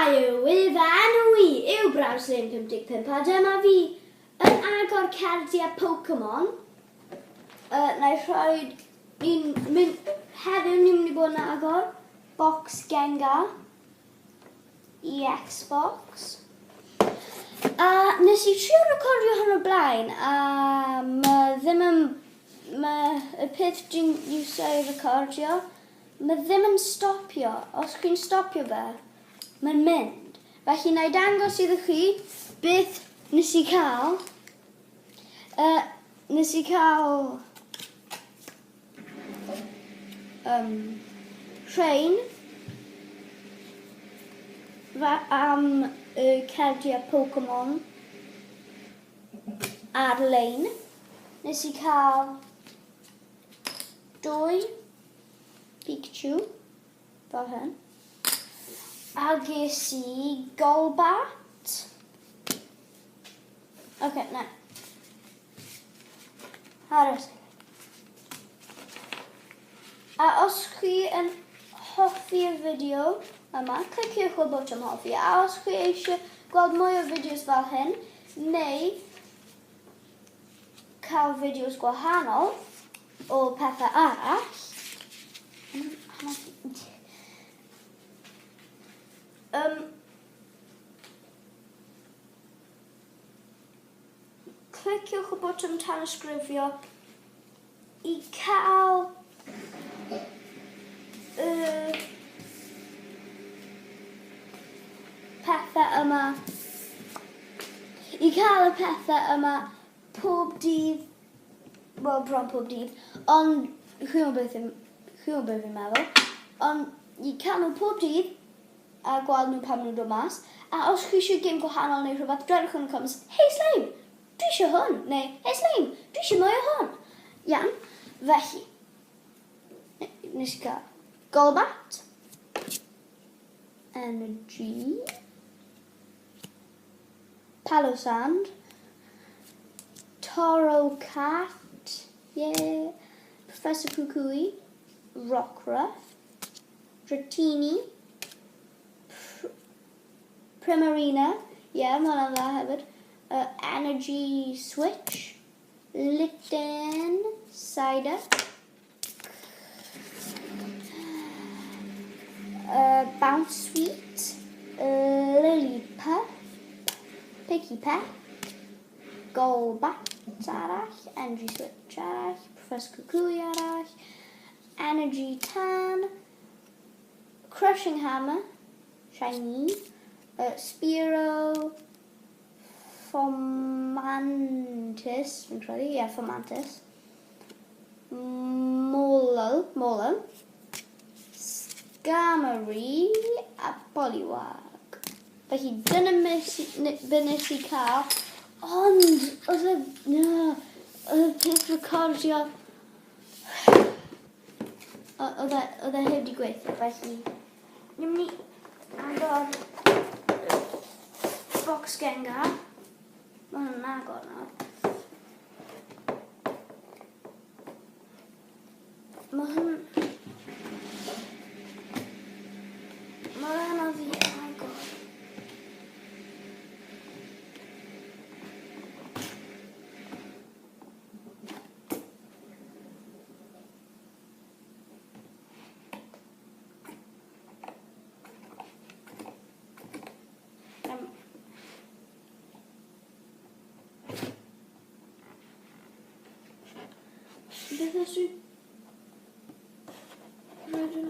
Shwmae yw fy enw i yw Brawslin 55 a dyma fi yn agor cardiau Pokemon. Na i rhoi... Ni'n mynd... Heddiw ni'n mynd i bod yn agor box Gengar i Xbox. A nes i trio recordio hwn o'r blaen a mae ddim yn... Mae y peth dwi'n iwsio i recordio Mae ddim yn stopio. Os chi'n stopio fe, mae'n mynd. Felly na i dangos iddo chi beth nes i cael. Nes i cael rhain am y cardiau Pokemon ar-lein. Nes i cael 2 Pikachu, fel hyn. A ges i Golbat. Oce, okay, na. Aros. A os chi yn hoffi'r fideo yma, cliciwch y botwm hoffi. A os chi eisiau gweld mwy o fideos fel hyn, neu cael fideos gwahanol o pethau arall. Cliciwch y botwm tanysgrifio i cael y pethau yma i cael y pethau yma pob dydd, wel bron pob dydd, ond chi'n gwybod beth chi'n gwybod beth fi'n meddwl, ond i cael nhw pob dydd a gweld nhw pan maen nhw'n dod mas, a os chi eisiau gêm gwahanol neu rhywbeth, dwedwch yn y comments, hey Slime, dwi eisiau hwn, neu hey Slime, dwi eisiau mwy o hwn. Iawn, felly, nes i gael Golbat, Energy, Palosand, Torracat, yeah, Professor Kukui, Rockruff, Dratini, Primarina, yeah, mae hwnna'n dda hefyd, Energy Switch, Litten, Psyduck, Bounce Sweet, Lillipup, Pikipek, Golbat arall, Energy Switch arall, Professor Kukui arall, Energy Tan, Crushing Hammer, Shiny, Spearow, Fomantis, fi'n credu, ie, yeah, Fomantis. Molal, Molal, Skarmory a Poliwag. Felly dyna be nes i cael, ond oedd y, na, oedd y peth recordio, oedd e, oedd e heb di gweithio, felly ni'n mynd i agor box Gengar. Mae hwn yn agor nawr. Mae hwn... Mae anodd i agor. Beth os dwi... Rydyn...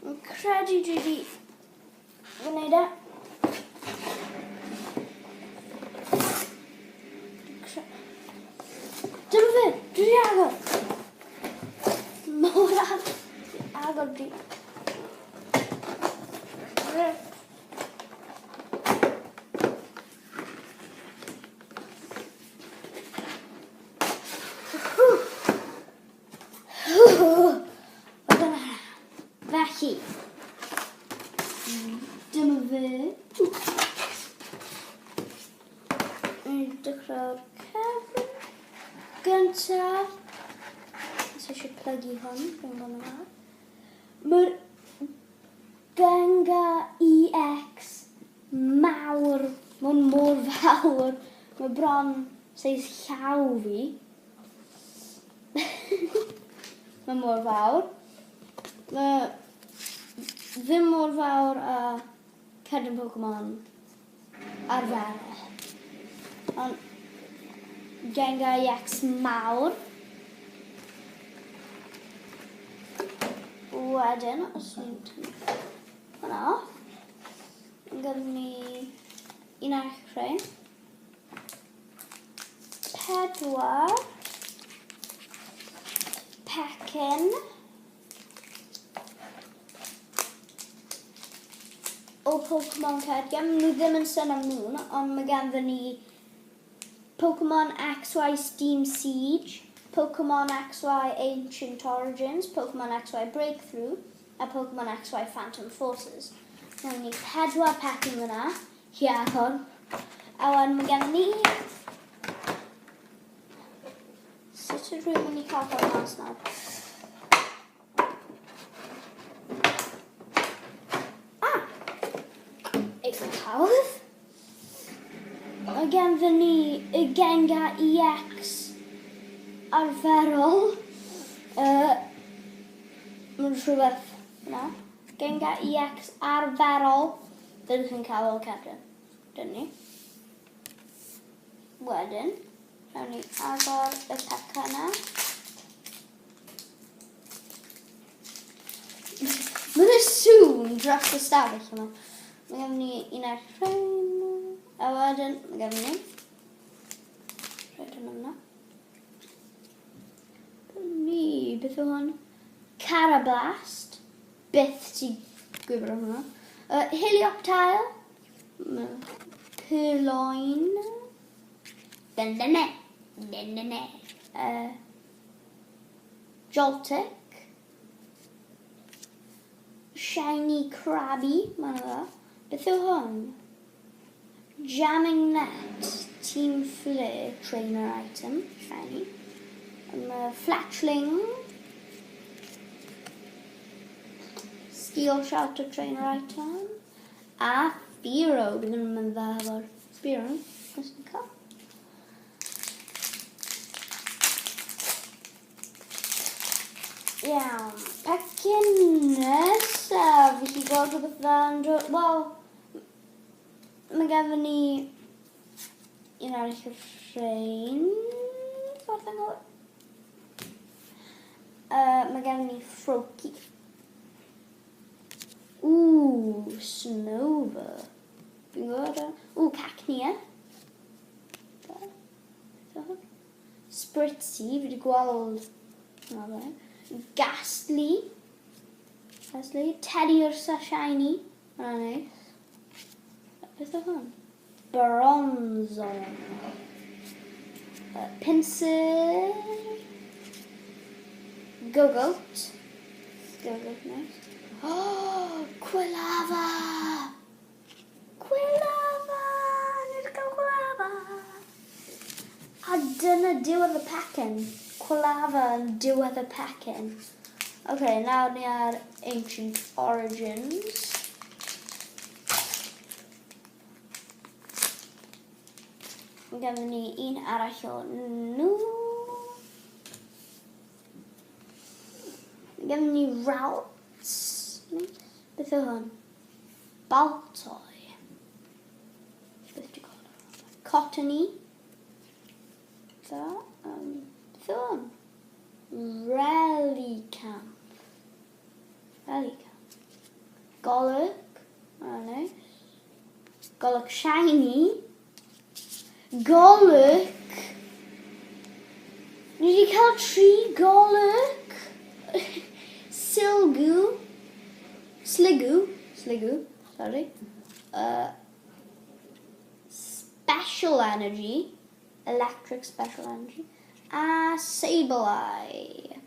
Yn credu dwi wedi gwneud e. Dyma fe! Dwi wedi agor! Mor agor di. Rip. Dechrau'r cefn gyntaf. Os eisiau plygu hwn, dwi'n gwybod yma. Mae'r Gengar EX mawr, mae'n mor fawr. Mae bron seis llaw fi. Mae mor fawr. Mae ddim mor fawr a cerdyn Pokemon arferol. Ond Gengar EX mawr. Wedyn, os ni'n tynnu hwnna off, yn gyda ni un arall creu. Pedwar pecyn o Pokemon card game. Nhw ddim yn Sun and Moon, ond mae ganddo ni Pokemon XY Steam Siege, Pokemon XY Ancient Origins, Pokemon XY Breakthrough, a Pokemon XY Phantom Forces. Mae ni pedwar pecyn fyna, hi a hwn. A wedyn mae gen ni. Sut ydw i'n mynd i cael hwn mas nawr? Ah! Eitha hawdd. Mae ganddo ni y Gengar EX arferol. Mae'n rhywbeth yna. Gengar EX arferol. Dydych chi'n cael fel cerdyn. Dyn ni. Wedyn, Nawn ni agor y pecynnau. Mae yna sŵn dros y stafell yma. Mae gen ni un ar rhain. A wedyn, mae gen ni. Rhaid hwn yna. Ni, beth yw hwn? Carablast. Byth ti gwybod am hwnna. Helioptile. Purloin. Dyn-dyn-ne. Dyn-dyn-ne. Joltik. Shiny Krabby. Mae'n dda. Beth yw hwn? Jamming Net. Team Flare Trainer Item. Shiny. Fletchling. Steel Shelter Trainer Item. A Fearow. Bydd yn mynd dda efo'r Fearow. Os ni'n cael. Iawn. Pecyn nesaf. Fi chi gweld rhywbeth dda yn dod. Wel, mae gafon ni un arall o'r rhain. Ffordd anghywir. Mae gafon ni Froakie. Ooh, Snover. Fi'n gwybod o. Ooh, Cacnea. Spritzee, fi wedi gweld hwnna fe. Ghastly. Ghastly. Teddiursa Shiny. Hwnna'n neis. Beth oedd hwn? Bronzong. Pinsir. Gogoat. Gogoat, nice. Oh, Quilava! Quilava! Ni wedi cael Quilava! A dyna diwedd y pecyn. Quilava yn diwedd y pecyn. Ok, nawr ni ar Ancient Origins. Mae gennym ni un arall o nhw. Mae gennym ni Ralts. Beth yw hwn? Baltoy. Beth ti'n gweld? Cottony. Da. Beth yw hwn? Relicanth. Relicanth. Golurk. Oh, nice. Golurk shiny. Golurk. Ni wedi cael tri Golurk. Silgu. Sliggoo. Sliggoo, sorry. Special Energy. Electric Special Energy. A Sableye.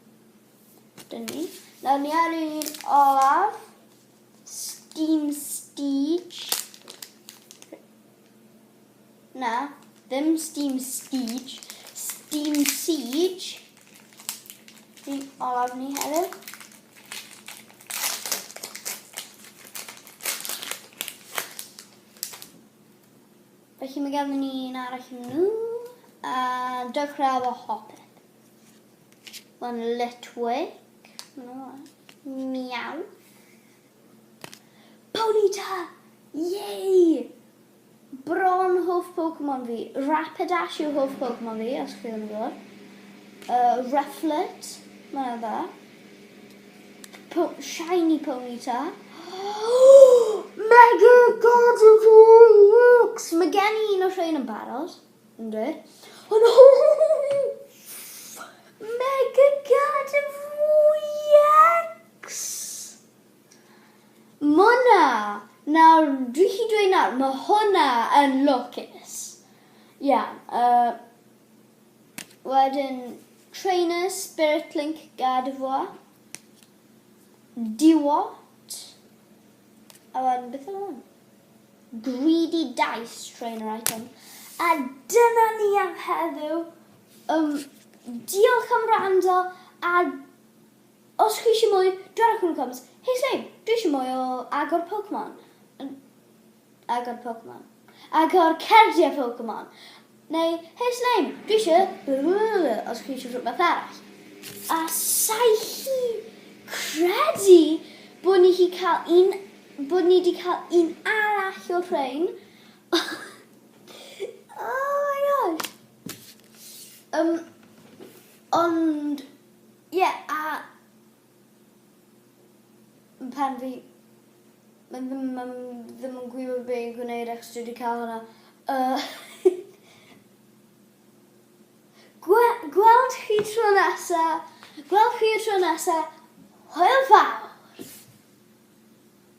Dyn ni. Nawr ni ar un olaf. Steam Siege. Na. Ddim Steam Siege, Steam Siege. Un olaf ni heddiw. Felly mae ganddo ni un arall yn nhw. A dechrau efo Hoppip. Mae'n Litwick. Miaw. Ponyta! Yay! Bron hoff Pokemon fi. Rapidash yw hoff Pokemon fi, os chi ddim yn gwybod. Rufflet, mae'n dda. Po shiny Ponyta. Mega Gardevoir X! Mae gen i un o'r rhain yn barod. Ynddi. Oh no! Mega Gardevoir X! Mae hwnna, nawr dwi chi dweud nawr, mae hwnna yn lwcus. Ia, yeah, wedyn Trainer, Spirit Link, Gardevoir, Dewott, a wedyn beth oedd hwn? Greedy Dice Trainer Item. A dyna ni am heddiw. Diolch am rando a Os chi eisiau mwy, dwedwch yn y comments, Hey Slave, dwi eisiau mwy o agor Pokemon. Agor Pokemon. Agor cerdiau Pokemon. Neu, Hey Slave, dwi eisiau... Os chi eisiau rhywbeth arall. A sa'i chi credu bod ni chi cael un, bod ni wedi cael un arall o'r rhain. Oh my gosh. Ond Ie, a pan fi... Mae ddim, mae ddim yn gwybod be i'n gwneud achos dwi wedi cael hwnna. Gwe gweld chi tro nesa. Gweld chi tro nesa. Hwyl fawr!